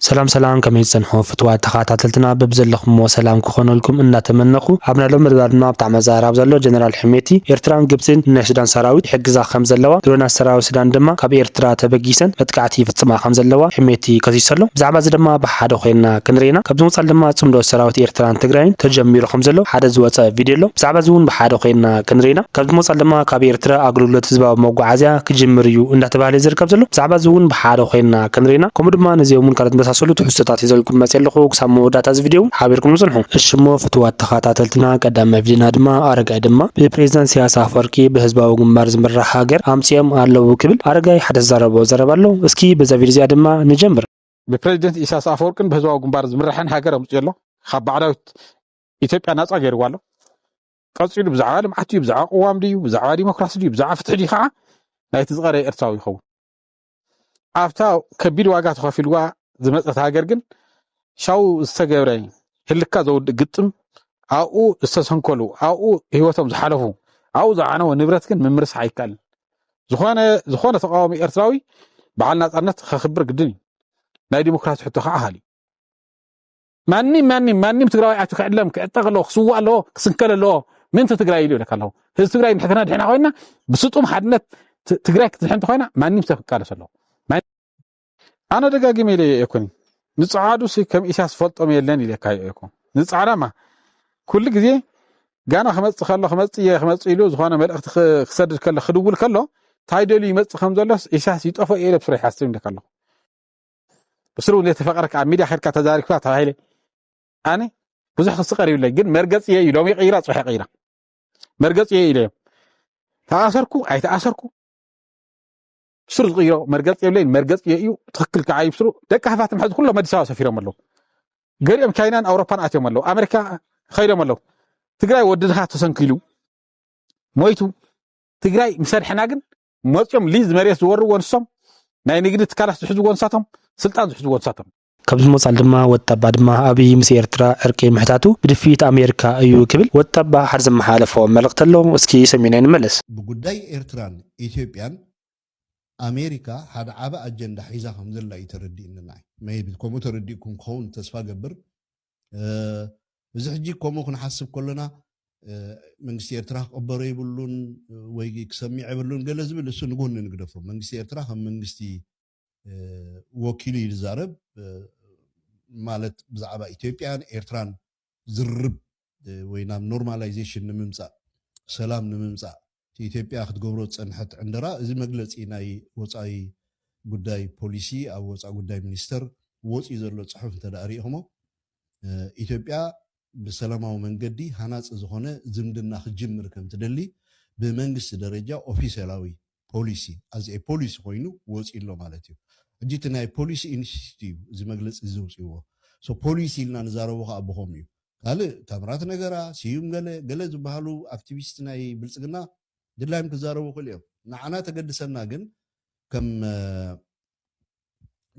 ሰላም ሰላም፣ ከመይ ትጸንሑ ፍትዋት ተኸታተልትና? በብዘለኹምዎ ሰላም ክኾነልኩም እናተመነኹ፣ ኣብ ናይ ሎሚ መደብና ድማ ብጣዕሚ ኣዘራራቢ ዘሎ ጀነራል ሕሜቲ፣ ኤርትራን ግብጽን ንናይ ሱዳን ሰራዊት ይሕግዛ ከም ዘለዋ፣ ድሮናት ሰራዊት ሱዳን ድማ ካብ ኤርትራ ተበጊሰን መጥቃዕቲ ይፍጽማ ከም ዘለዋ ሕሜቲ ከሲሱ ኣሎ። ብዛዕባ እዚ ድማ ብሓደ ኮይና ክንርኢና፣ ካብዚ ምቕጻል ድማ ጽምዶ ሰራዊት ኤርትራን ትግራይን ተጀሚሩ ከም ዘሎ ሓደ ዝወጸ ቪድዮ ኣሎ። ብዛዕባ እዚ እውን ብሓደ ኮይና ክንርኢና፣ ካብዚ ምቕጻል ድማ ካብ ኤርትራ ኣገልግሎት ህዝባዊ መጓዓዝያ ክጅምር እዩ እንዳተባሃለ ዝርከብ ዘሎ። ብዛዕባ እዚ እውን ብሓደ ኮይና ክንርኢና፣ ከምኡ ድማ ነዚኦም እውን ካልኦት መሳሰሉ ትሕዝቶታት ሒዘልኩም መፅእ ኣለኹ። ክሳብ መወዳእታ እዚ ቪድዮ እውን ሓቢርኩም ንፅንሑ። እሺ እሞ ፍትዋት ተኸታተልትና፣ ቀዳማይ ቪድዮና ድማ ኣረጋይ ድማ ብፕሬዝዳንት ኢሳያስ ኣፈወርቂ ብህዝባዊ ግንባር ዝምራሕ ሃገር ኣምፅኦም ኣለዉ ክብል ኣረጋይ ሓደ ዝዛረቦ ዘረባ ኣሎ። እስኪ በዛ ቪድዮ እዚኣ ድማ ንጀምር። ብፕሬዝደንት ኢሳያስ ኣፈወርቅን ብህዝባዊ ግንባር ዝምራሕን ሃገር ኣምፅኡ ኣሎ። ካብ ባዕዳዊት ኢትዮጵያ ናፃ ገይርዋ ኣሎ። ቀፂሉ ብዛዕባ ልምዓት ድዩ፣ ብዛዕባ ቅዋም ድዩ፣ ብዛዕባ ዲሞክራሲ ድዩ፣ ብዛዕባ ፍትሒ ድዩ ከዓ ናይቲ ዝቐረየ ኤርትራዊ ይኸውን። ኣብታ ከቢድ ዋጋ ተኸፊልዋ ዝመፀት ሃገር ግን ሻው ዝተገብረ ህልካ ዘውድእ ግጥም፣ ኣብኡ ዝተሰንከሉ፣ ኣብኡ ህይወቶም ዝሓለፉ፣ ኣብኡ ዝዓነወ ንብረት ግን ምምርሳሕ ኣይከኣልን። ዝኾነ ዝኾነ ተቃዋሚ ኤርትራዊ በዓል ናፃነት ከኽብር ግድን እዩ። ናይ ዲሞክራሲ ሕቶ ከዓ ሃልዩ። ማንም ማንም ማንም ትግራዋይ ኣቱ ክዕለም ክዕጠቕ ኣለዎ፣ ክስዋእ ኣለዎ፣ ክስንከል ኣለዎ። ምእንቲ ትግራይ ኢሉ ይብለካ ኣለኹ። ህዝቢ ትግራይ ንሕትና ድሕና ኮይና ብስጡም ሓድነት ት- ትግራይ ክትድሕን እንተኮይና ማንም ሰብ ክቃለስ ኣለዎ። ማን- ኣነ ደጋጊመ ኢለ እኮ ንፀዓዱ ሲ ከም ኢሳያስ ፈልጦም የለን ኢለካ እኮ። ንፃዕዳማ ኩሉ ግዜ ጋና ክመፅእ ከሎ ክመፅእ እየ ክመፅእ ኢሉ ዝኾነ መልእኽቲ ክ- ክሰድድ ከሎ ክድውል ከሎ እንታይ ደልዩ ይመፅእ ከም ዘሎስ ኢሳያስ ይጠፎ እየ ኢለ ብስሩ ይሓስብ ኢለካ ኣለኹ። ብስሩ ነቲ ፈቅረካ ኣብ ሚድያ ከድካ ተዛሪብካ ተባሂለ ኣነ ብዙሕ ክስቀር ይብለይ ግን መርገፂ እየ እዩ ሎሚ ቀይራ ፅባሕ ቀይራ መርገፂ እየ ኢለ እዮም ተኣሰርኩ ኣይተኣሰርኩ ብስሩ ዝቅይሮ መርገፂ የብለይን መርገፂ እየ እዩ ትክክል ከዓ እዩ ብስሩ ደቂ ሃፋትም ሕዚ ኩሎም ኣዲስ ኣበባ ሰፊሮም ኣለዉ ገሊኦም ቻይናን ኣውሮፓን ኣትዮም ኣለዉ ኣሜሪካ ከይዶም ኣለዉ ትግራይ ወዲ ድኻ ተሰንኪሉ ሞይቱ ትግራይ ምስ ኣድሐና ግን መፂኦም ሊዝ መሬት ዝወርዎ ንሶም ናይ ንግዲ ትካላት ዝሕዝዎ ንሳቶም ስልጣን ዝሕዝዎ ንሳቶም ካብዚ ምቕፃል ድማ ወጣባ ድማ ኣብይ ምስ ኤርትራ ዕርቂ ምሕታቱ ብድፍኢት ኣሜሪካ እዩ ክብል ወጣባ ሓደ ዘመሓላለፎ መልእኽቲ ኣሎ። እስኪ ሰሚዕና ንመለስ። ብጉዳይ ኤርትራን ኢትዮጵያን ኣሜሪካ ሓደ ዓቢ ኣጀንዳ ሒዛ ከም ዘላ እዩ ተረዲእኒ ንዓይ። መይቢ ከምኡ ተረዲእኩም ክኸውን ተስፋ ገብር። እዚ ሕጂ ከምኡ ክንሓስብ ከለና መንግስቲ ኤርትራ ክቕበሮ የብሉን ወይ ክሰሚዕ የብሉን ገለ ዝብል እሱ ንጎኒ ንግደፎ መንግስቲ ኤርትራ ከም መንግስቲ ወኪሉ እዩ ዝዛረብ ማለት ብዛዕባ ኢትዮጵያን ኤርትራን ዝርብ ወይ ናብ ኖርማላይዜሽን ንምምፃእ ሰላም ንምምፃእ ኢትዮጵያ ክትገብሮ ዝፀንሐት ዕንደራ እዚ መግለፂ ናይ ወፃኢ ጉዳይ ፖሊሲ ኣብ ወፃኢ ጉዳይ ሚኒስተር ወፂኡ ዘሎ ፅሑፍ እንተ ርኢኹሞ ኢትዮጵያ ብሰላማዊ መንገዲ ሃናፂ ዝኾነ ዝምድና ክጅምር ከም ትደሊ ብመንግስቲ ደረጃ ኦፊሴላዊ ፖሊሲ ኣዚ ፖሊሲ ኮይኑ ወፂኡ ኣሎ ማለት እዩ። ሕጂ እቲ ናይ ፖሊሲ ኢንስቲትዩት እዩ እዚ መግለፂ እዚ ውፅእዎ ፖሊሲ ኢልና ንዛረቦ ከዓ ብኸም እዩ ካልእ ታምራት ነገራ ስዩም ገለ ገለ ዝበሃሉ ኣክቲቪስት ናይ ብልፅግና ድላይም ክዛረቡ ክእል እዮም ንዓና ተገድሰና ግን ከም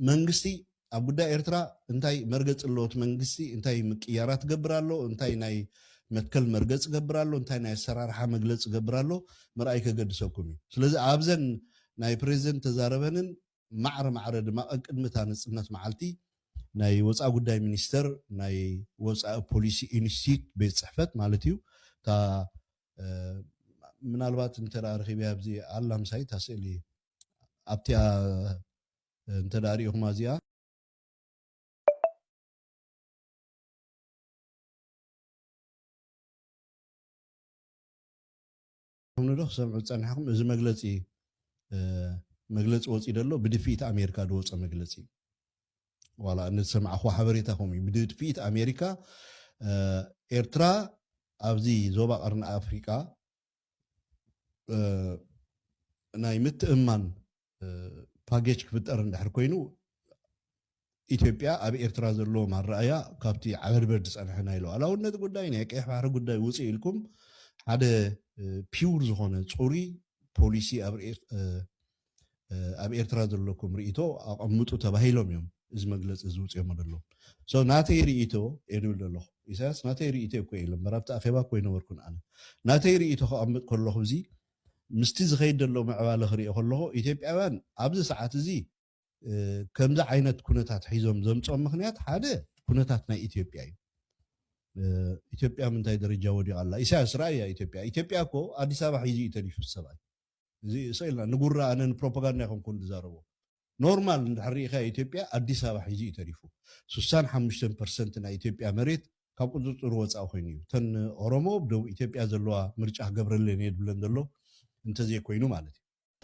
መንግስቲ ኣብ ጉዳይ ኤርትራ እንታይ መርገፂ ኣለዎት መንግስቲ እንታይ ምቅያራ ትገብር ኣሎ እንታይ ናይ መትከል መርገፂ ገብር ኣሎ እንታይ ናይ ኣሰራርሓ መግለፂ ገብር ኣሎ ምርኣይ ከገድሰኩም እዩ ስለዚ ኣብዘን ናይ ፕሬዚደንት ተዛረበንን ማዕረ ማዕረ ድማ ቅድሚ እታ ነፅነት መዓልቲ ናይ ወፃኢ ጉዳይ ሚኒስተር ናይ ወፃኢ ፖሊሲ ኢንስቲትዩት ቤት ፅሕፈት ማለት እዩ እታ ምናልባት እንተ ረኺበያ ኣብዚ ኣላ ምሳይ እታ ስእሊ ኣብቲኣ እንተ ርኢኹማ እዚኣ ንዶ ክሰምዑ ዝፀናሕኹም እዚ መግለፂ መግለፂ ወፂ ደሎ ብድፍኢት ኣሜሪካ ዝወፀ መግለፂ ዋላ እንተሰማዕኹ ሓበሬታ ከምኡ እዩ ብድፍኢት ኣሜሪካ ኤርትራ ኣብዚ ዞባ ቀርኒ ኣፍሪቃ ናይ ምትእማን ፓኬጅ ክፍጠር እንድሕር ኮይኑ ኢትዮጵያ ኣብ ኤርትራ ዘለዎ ማረኣያ ካብቲ ዓበድበድ ዝፀንሐ ናይ ሉዓላውነት ጉዳይ ናይ ቀይሕ ባሕሪ ጉዳይ ውፅእ ኢልኩም ሓደ ፒውር ዝኾነ ፅሩይ ፖሊሲ ኣብ ኤርትራ ዘለኩም ርእይቶ ኣቐምጡ ተባሂሎም እዮም እዚ መግለፂ ዝውፅኦም ዘለዉ ናተይ ርእይቶ እየ ዝብል ዘለኹ ኢሳያስ ናተይ ርእይቶ እኮ የለ እምበር ኣብቲ ኣኼባ እኮ ይነበርኩን ኣነ ናተይ ርእይቶ ከቐምጥ ከለኹ እዚ ምስቲ ዝኸይድ ዘሎ ምዕባለ ክሪኦ ከለኹ ኢትዮጵያውያን ኣብዚ ሰዓት እዚ ከምዚ ዓይነት ኩነታት ሒዞም ዘምፅኦም ምክንያት ሓደ ኩነታት ናይ ኢትዮጵያ እዩ። ኢትዮጵያ ምንታይ ደረጃ ወዲቓ ኣላ? ኢሳያስ ራእያ ኢትዮጵያ ኢትዮጵያ እኮ ኣዲስ ኣበባ ሒዙ እዩ ተሪፉ ሰብኣይ። እዚ ሰኢልና ንጉራ ኣነ ንፕሮፓጋንዳ ይኮንኩ ዝዛረቦ። ኖርማል እንድሕር ሪኢኻ ኢትዮጵያ ኣዲስ ኣበባ ሒዙ እዩ ተሪፉ። ስሳን ሓሙሽተን ፐርሰንት ናይ ኢትዮጵያ መሬት ካብ ቁፅፅሩ ወፃኢ ኮይኑ እዩ። ተን ኦሮሞ ብደቡብ ኢትዮጵያ ዘለዋ ምርጫ ክገብረለን እየ ዝብለን ዘሎ እንተዘይኮይኑ ማለት እዩ።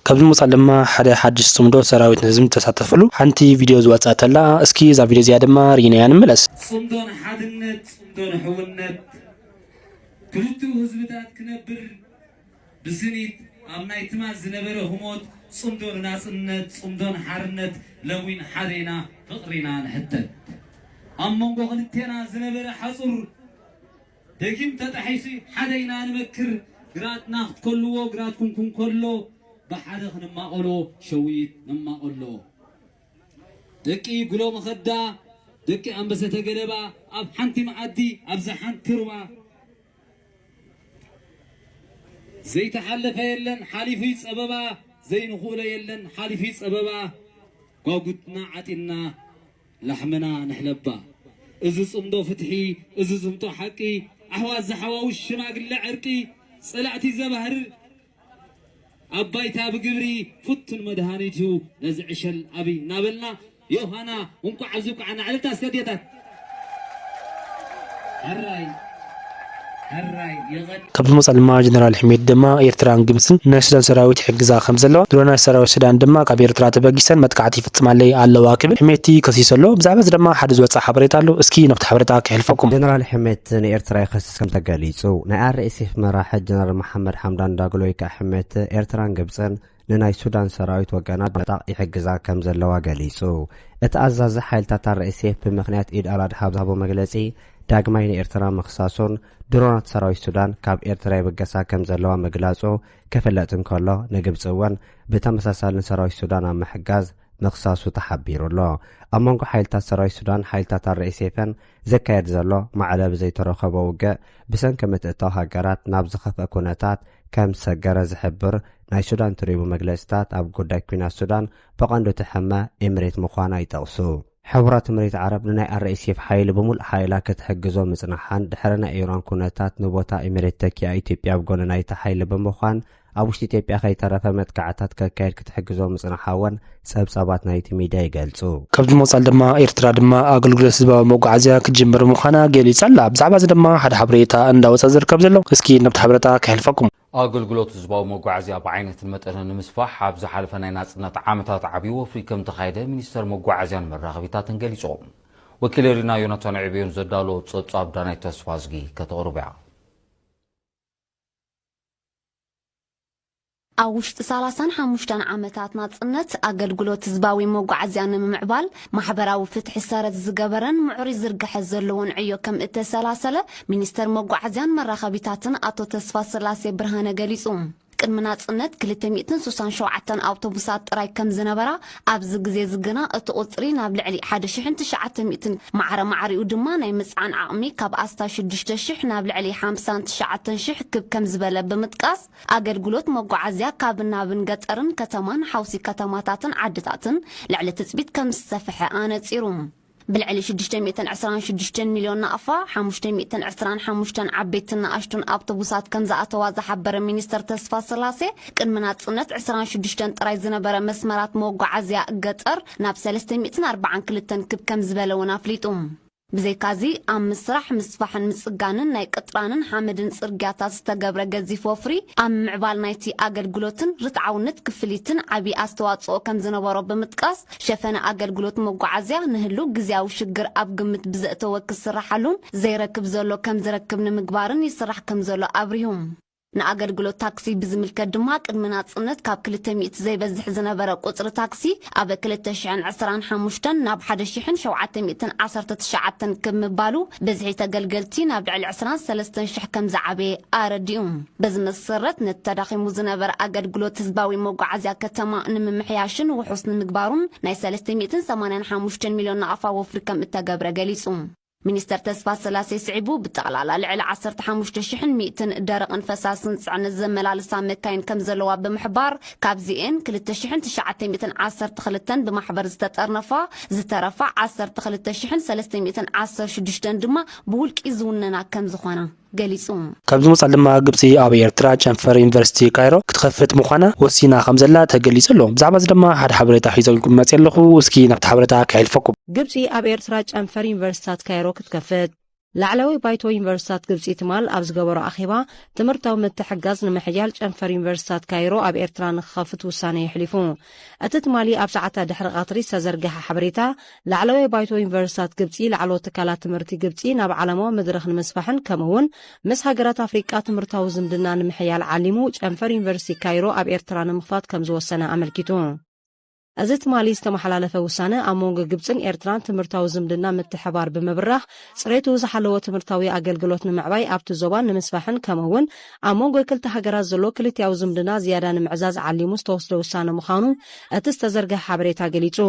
ካብ ዝመፃል ድማ ሓደ ሓድሽ ፅምዶ ሰራዊት ንህዝቢ ተሳተፈሉ ሓንቲ ቪድዮ ዝወፅኣት ኣላ። እስኪ እዛ ቪድዮ እዚኣ ድማ ርኢናያ ንምለስ። ፅምዶ ንሓድነት፣ ፅምዶ ንሕውነት ክልቲኡ ህዝብታት ክነብር ብስኒት ኣብ ናይ ትማል ዝነበረ ህሞት ፅምዶ ንናፅነት፣ ፅምዶ ንሓርነት ለዊን ሓደ ኢና ፍቕሪና ንሕተት። ኣብ መንጎ ክልቴና ዝነበረ ሓፁር ደጊም ተጣሒሱ ሓደ ኢና ንመክር። ግራትና ክትከልዎ ግራትኩም ክንከሎ ብሓደ ክንማቐሎ ሸዊት ንማቐሎ። ደቂ ጉሎ መኸዳ ደቂ ኣንበሰተ ገለባ ኣብ ሓንቲ መኣዲ ኣብዚ ሓንቲ ሩባ ዘይተሓለፈ የለን ሓሊፉ ጸበባ ዘይንኽእሎ የለን ሓሊፉ ጸበባ ጓጉትና ዓጢና ላሕምና ንሕለባ። እዚ ጽምዶ ፍትሒ፣ እዚ ዝምጦ ሓቂ፣ ኣሕዋት ዝሓዋውስ ሽማግለ ዕርቂ፣ ጸላእቲ ዘባህርር ኣብ ባይታ ብግብሪ ፍቱን መድሃኒት እዩ ነዚ ዕሸል ኣብይ እናበልና ዮሃና እንኳዕ ኣብዚ እንኳዕ ንዓለታ እስከ ኣዴታት ሕራይ ሕራይ የቐን ካብ ዝመፃ ድማ ጀነራል ሕሜት ድማ ኤርትራን ግብፅን ናይ ሱዳን ሰራዊት ይሕግዛ ከም ዘለዋ ድሮናት ሰራዊት ሱዳን ድማ ካብ ኤርትራ ተበጊሰን መጥቃዕቲ ይፍፅማለይ ኣለዋ ክብል ሕሜቲ ከሲሱ ኣሎ። ብዛዕባ እዚ ድማ ሓደ ዝወፀ ሓበሬታ ኣሎ። እስኪ ናብቲ ሓበሬታ ከሕልፈኩም። ጀነራል ሕሜት ንኤርትራ ይኸስስ ከም ተገሊጹ። ናይ ኣርኤስኤፍ መራሒ ጀነራል መሓመድ ሓምዳን ዳግሎ ወይ ከዓ ሕሜት ኤርትራን ግብፅን ንናይ ሱዳን ሰራዊት ወገናት ብምዕጣቕ ይሕግዛ ከም ዘለዋ ገሊጹ። እቲ ኣዛዚ ሓይልታት ኣርኤስኤፍ ብምኽንያት ኢድ ኣል ኣድሓ ኣብ ዝሃቦ መግለጺ፣ ዳግማይ ንኤርትራ ምኽሳሱን ድሮናት ሰራዊት ሱዳን ካብ ኤርትራ ይብገሳ ከም ዘለዋ ምግላጹ ክፍለጥ እንከሎ፣ ንግብጺ እውን ብተመሳሳሊ ንሰራዊት ሱዳን ኣብ ምሕጋዝ ምኽሳሱ ተሓቢሩ ኣሎ። ኣብ መንጎ ሓይልታት ሰራዊት ሱዳን ሓይልታት ኣርኤስኤፍን ዝካየድ ዘሎ ማዕለቢ ዘይተረኸቦ ውግእ ብሰንኪ ምትእትታው ሃገራት ናብ ዝኸፍአ ኩነታት ከም ዝሰገረ ዝሕብር ናይ ሱዳን ትሪቡ መግለፅታት ኣብ ጉዳይ ኲናት ሱዳን ብቐንዱ ትሕመ ኤምሬት ምዃና ይጠቕሱ። ሕቡራት ኤምሬት ዓረብ ንናይ ኣርኤስኤፍ ሓይሊ ብሙሉእ ሓይላ ክትሕግዞ ምፅናሓን ድሕሪ ናይ ኢራን ኩነታት ንቦታ ኤምሬት ተኪኣ ኢትዮጵያ ኣብ ጎኒ ናይቲ ሓይሊ ብምዃን ኣብ ውሽጢ ኢትዮጵያ ከይተረፈ መጥቃዕታት ከካይድ ክትሕግዞ ምፅናሓ እውን ፀብፃባት ናይቲ ሚድያ ይገልፁ። ካብ ዝመፃል ድማ ኤርትራ ድማ ኣገልግሎት ህዝባዊ መጓዓዝያ ክትጅምር ምዃና ገሊፃ ኣላ። ብዛዕባ እዚ ድማ ሓደ ሓበሬታ እንዳወፃ ዝርከብ ዘሎ እስኪ ናብቲ ሓበሬታ ከሕልፈኩም። ኣገልግሎት ህዝባዊ መጓዓዝያ ብዓይነትን መጠንን ንምስፋሕ ኣብ ዝሓለፈ ናይ ናፅነት ዓመታት ዓብዪ ወፍሪ ከም ተኻየደ ሚኒስተር መጓዓዝያን መራኸቢታትን ገሊፆም። ወኪለ ሪና ዮናታን ዕብዮን ዘዳሎ ፀብፃብ ዳናይት ተስፋዝጊ ከተቕርቡ እያ። ኣብ ውሽጢ ሰላሳን ሓሙሽተን ዓመታት ናጽነት፣ ኣገልግሎት ህዝባዊ መጓዓዝያ ንምምዕባል ማሕበራዊ ፍትሒ ሰረት ዝገበረን ምዕሩይ ዝርግሐ ዘለዎን ዕዮ ከም እተሰላሰለ ሚኒስተር መጓዓዝያን መራኸቢታትን ኣቶ ተስፋስላሴ ብርሃነ ገሊጹ። ቅድሚ ናጽነት ክልተ ሚእትን ስሳን ሸውዓተን ኣውቶቡሳት ጥራይ ከም ዝነበራ፣ ኣብዚ ግዜ እዚ ግና እቲ ቁጽሪ ናብ ልዕሊ ሓደ ሽሕን ትሽዓተ ሚእትን፣ ማዕረ ማዕሪኡ ድማ ናይ ምጽዓን ዓቕሚ ካብ ኣስታት ሽዱሽተ ሽሕ ናብ ልዕሊ ሓምሳን ትሽዓተን ሽሕ ክብ ከም ዝበለ ብምጥቃስ፣ ኣገልግሎት መጓዓዝያ ካብን ናብን ገጠርን ከተማን ሓውሲ ከተማታትን ዓድታትን ልዕሊ ትጽቢት ከም ዝሰፍሐ ኣነጺሩ። ብልዕሊ ሽዱሽተ ሚእትን ዕስራን ሽዱሽተን ሚልዮን ናቕፋ፣ ሓሙሽተ ሚእትን ዕስራን ሓሙሽተን ዓበይትን ንኣሽቱን ኣውቶቡሳት ከም ዝኣተዋ ዝሓበረ ሚኒስተር ተስፋስላሴ፣ ቅድሚ ናጽነት ዕስራን ሽዱሽተን ጥራይ ዝነበረ መስመራት መጓዓዝያ ገጠር ናብ ሰለስተ ሚእትን ኣርባዓን ክልተን ክብ ከም ዝበለ እውን ኣፍሊጡ። ብዘይካዚ፣ ኣብ ምስራሕ፣ ምስፋሕን ምጽጋንን ናይ ቅጥራንን ሓመድን ጽርግያታት ዝተገብረ ገዚፍ ወፍሪ፣ ኣብ ምምዕባል ናይቲ ኣገልግሎትን ርትዓውነት ክፍሊትን ዓቢ ኣስተዋጽኦ ከም ዝነበሮ ብምጥቃስ፣ ሸፈነ ኣገልግሎት መጓዓዝያ ንህሉው ግዝያዊ ሽግር ኣብ ግምት ብዘእተወ ክስርሓሉን ዘይረክብ ዘሎ ከም ዝረክብ ንምግባርን ይስራሕ ከም ዘሎ ኣብሪሁ። ንኣገልግሎት ታክሲ ብዝምልከት ድማ፣ ቅድሚ ናጽነት ካብ ክልተ ሚእቲ ዘይበዝሕ ዝነበረ ቁጽሪ ታክሲ፣ ኣብ ክልተ ሽሕን ዕስራን ሓሙሽተን ናብ ሓደ ሽሕን ሸውዓተ ሚእትን ዓሰርተ ትሽዓተን ክብ ምባሉ፣ ብዝሒ ተገልገልቲ ናብ ልዕሊ ዕስራን ሰለስተን ሽሕ ከም ዝዓበየ ኣረዲኡ። በዚ መሰረት፣ ነቲ ተዳኺሙ ዝነበረ ኣገልግሎት ህዝባዊ መጓዓዝያ ከተማ ንምምሕያሽን ውሑስ ንምግባሩን፣ ናይ ሰለስተ ሚእትን ሰማንያን ሓሙሽተን ሚልዮን ናቕፋ ወፍሪ ከም እተገብረ ገሊጹ። ሚኒስተር ተስፋ ስላሴ ስዒቡ፣ ብጠቕላላ ልዕሊ ዓሰርተ ሓሙሽተ ሽሕን ሚእትን ደረቕን ፈሳስን ጽዕነት ዘመላልሳ መካይን ከም ዘለዋ ብምሕባር፣ ካብዚኤን ክልተ ሽሕን ትሽዓተ ሚእትን ዓሰርተ ክልተን ብማሕበር ዝተጠርነፋ፣ ዝተረፋ ዓሰርተ ክልተ ሽሕን ሰለስተ ሚእትን ዓሰርተ ሽዱሽተን ድማ ብውልቂ ዝውነና ከም ዝኾና ገሊጹ። ካብ ዝመጻ ድማ፣ ግብጺ ኣብ ኤርትራ ጨንፈር ዩኒቨርሲቲ ካይሮ ክትኸፍት ምዃና ወሲና ከም ዘላ ተገሊጹ ኣሎ። ብዛዕባ እዚ ድማ ሓደ ሓበሬታ ሒዘልኩም መጽእ ኣለኹ። እስኪ ናብቲ ሓበሬታ ከሕልፈኩም። ግብጺ ኣብ ኤርትራ ጨንፈር ዩኒቨርሲታት ካይሮ ክትከፍት። ላዕለዋይ ባይቶ ዩኒቨርሲታት ግብጺ ትማል ኣብ ዝገበሮ ኣኼባ፣ ትምህርታዊ ምትሕጋዝ ንምሕያል ጨንፈር ዩኒቨርሲታት ካይሮ ኣብ ኤርትራ ንክኸፍት ውሳነ የሕሊፉ። እቲ ትማሊ ኣብ ሰዓታት ድሕሪ ቀትሪ ዝተዘርግሐ ሓበሬታ፣ ላዕለዋይ ባይቶ ዩኒቨርሲታት ግብጺ፣ ላዕለዎት ትካላት ትምህርቲ ግብጺ ናብ ዓለማዊ መድረኽ ንምስፋሕን ከምኡ እውን ምስ ሃገራት ኣፍሪቃ ትምህርታዊ ዝምድና ንምሕያል ዓሊሙ፣ ጨንፈር ዩኒቨርሲቲ ካይሮ ኣብ ኤርትራ ንምኽፋት ከም ዝወሰነ ኣመልኪቱ። እዚ ትማሊ ዝተመሓላለፈ ውሳነ፣ ኣብ መንጎ ግብጽን ኤርትራን ትምህርታዊ ዝምድና ምትሕባር ብምብራኽ፣ ጽሬቱ ዝሓለወ ትምህርታዊ ኣገልግሎት ንምዕባይ ኣብቲ ዞባን ንምስፋሕን፣ ከምኡ እውን ኣብ መንጎ ክልተ ሃገራት ዘሎ ክልቲኣዊ ዝምድና ዝያዳ ንምዕዛዝ ዓሊሙ ዝተወስደ ውሳነ ምዃኑ እቲ ዝተዘርግሐ ሓበሬታ ገሊጹ።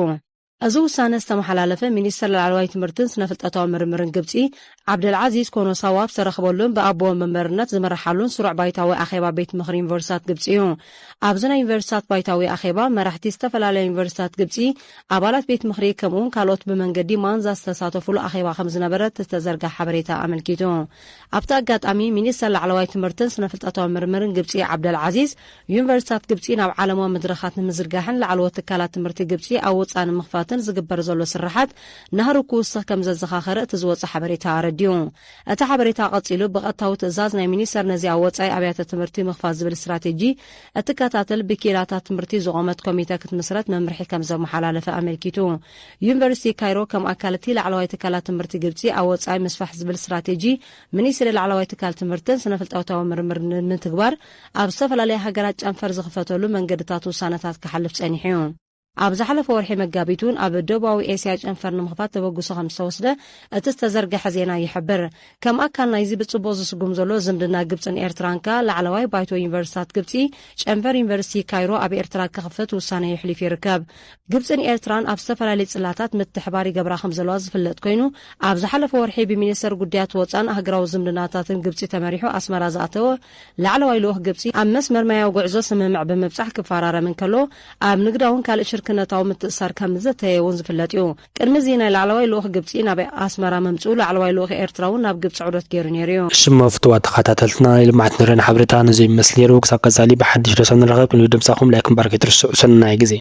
እዚ ውሳነ ዝተመሓላለፈ፣ ሚኒስተር ላዕለዋይ ትምህርትን ስነ-ፍልጠታዊ ምርምርን ግብጺ፣ ዓብደልዓዚዝ ኮኖሳዋ፣ ኣብ ዝተረኽበሉን ብኣቦ መንበርነት ዝመርሓሉን ስሩዕ ባይታዊ ኣኼባ ቤት ምኽሪ ዩኒቨርሲታት ግብጺ እዩ። ኣብዚ ናይ ዩኒቨርሲታት ባይታዊ ኣኼባ፣ መራሕቲ ዝተፈላለያ ዩኒቨርሲታት ግብጺ፣ ኣባላት ቤት ምኽሪ፣ ከምኡውን ካልኦት ብመንገዲ ማንዛ ዝተሳተፉሉ ኣኼባ ከም ዝነበረ እቲ ዝተዘርግሐ ሓበሬታ ኣመልኪቱ። ኣብቲ ኣጋጣሚ፣ ሚኒስተር ላዕለዋይ ትምህርትን ስነ-ፍልጠታዊ ምርምርን ግብጺ፣ ዓብደልዓዚዝ፣ ዩኒቨርሲታት ግብጺ ናብ ዓለማዊ መድረኻት ንምዝርጋሕን ላዕለዎት ትካላት ትምህርቲ ግብጺ ኣብ ወጻኢ ንምኽፋትን ዝግበር ዘሎ ስርሓት ናህሪ ክውስኽ ከም ዘዘኻኸረ እቲ ዝወጸ ሓበሬታ ኣረዲኡ። እቲ ሓበሬታ ቀጺሉ፣ ብቐጥታዊ ትእዛዝ ናይ ሚኒስተር ነዚ ኣብ ወጻኢ ኣብያተ ትምህርቲ ምኽፋት ዝብል ስትራቴጂ እትከታተል ብኪኢላታት ትምህርቲ ዝቖመት ኮሚተ ክትምስረት መምርሒ ከም ዘመሓላለፈ ኣመልኪቱ። ዩኒቨርሲቲ ካይሮ ከም ኣካል እቲ ላዕለዋይ ትካላት ትምህርቲ ግብጺ ኣብ ወጻኢ ምስፋሕ ዝብል ስትራቴጂ ሚኒስትሪ ላዕለዋይ ትካል ትምህርትን ስነ-ፍልጠታዊ ምርምርን ንምትግባር ኣብ ዝተፈላለያ ሃገራት ጨንፈር ዝኽፈተሉ መንገድታት ውሳነታት ክሓልፍ ጸኒሑ እዩ። ኣብ ዝሓለፈ ወርሒ መጋቢት እውን ኣብ ደቡባዊ ኤስያ ጨንፈር ንምኽፋት ተበግሶ ከም ዝተወስደ እቲ ዝተዘርገሐ ዜና ይሕብር። ከም ኣካል ናይዚ ብጽቡቕ ዝስጉም ዘሎ ዝምድና ግብጽን ኤርትራን ከኣ ላዕለዋይ ባይቶ ዩኒቨርሲታት ግብጺ ጨንፈር ዩኒቨርሲቲ ካይሮ ኣብ ኤርትራ ክኽፈት ውሳነ የሕሊፉ ይርከብ። ግብጽን ኤርትራን ኣብ ዝተፈላለዩ ጽላታት ምትሕባር ይገብራ ከም ዘለዋ ዝፍለጥ ኮይኑ፣ ኣብ ዝሓለፈ ወርሒ ብሚኒስተር ጉዳያት ወጻን ሃገራዊ ዝምድናታትን ግብጺ ተመሪሑ ኣስመራ ዝኣተወ ላዕለዋይ ልኡኽ ግብጺ፣ ኣብ መስመር ማያዊ ጉዕዞ ስምምዕ ብምብጻሕ ክፈራረም እንከሎ፣ ኣብ ንግዳውን ካልእ ሽርክነታዊ ምትእስሳር ከም ዝዘተየ እውን ዝፍለጥ እዩ። ቅድሚ እዚ ናይ ላዕለዋይ ልኡኽ ግብጺ ናብ ኣስመራ ምምጽኡ፣ ላዕለዋይ ልኡኽ ኤርትራ እውን ናብ ግብጺ ዑደት ገይሩ ነይሩ እዩ። ሽሞ ፍትዋ ተኸታተልትና፣ ናይ ልምዓት ንረን ሓበሬታ ነዚ ይመስል ነይሩ። ክሳብ ቀጻሊ ብሓድሽ ርእሰ ንራኸብ፣ ክንብል ድምጻኹም ላይክ ምግባር ከይትርስዑ። ሰናይ ግዜ።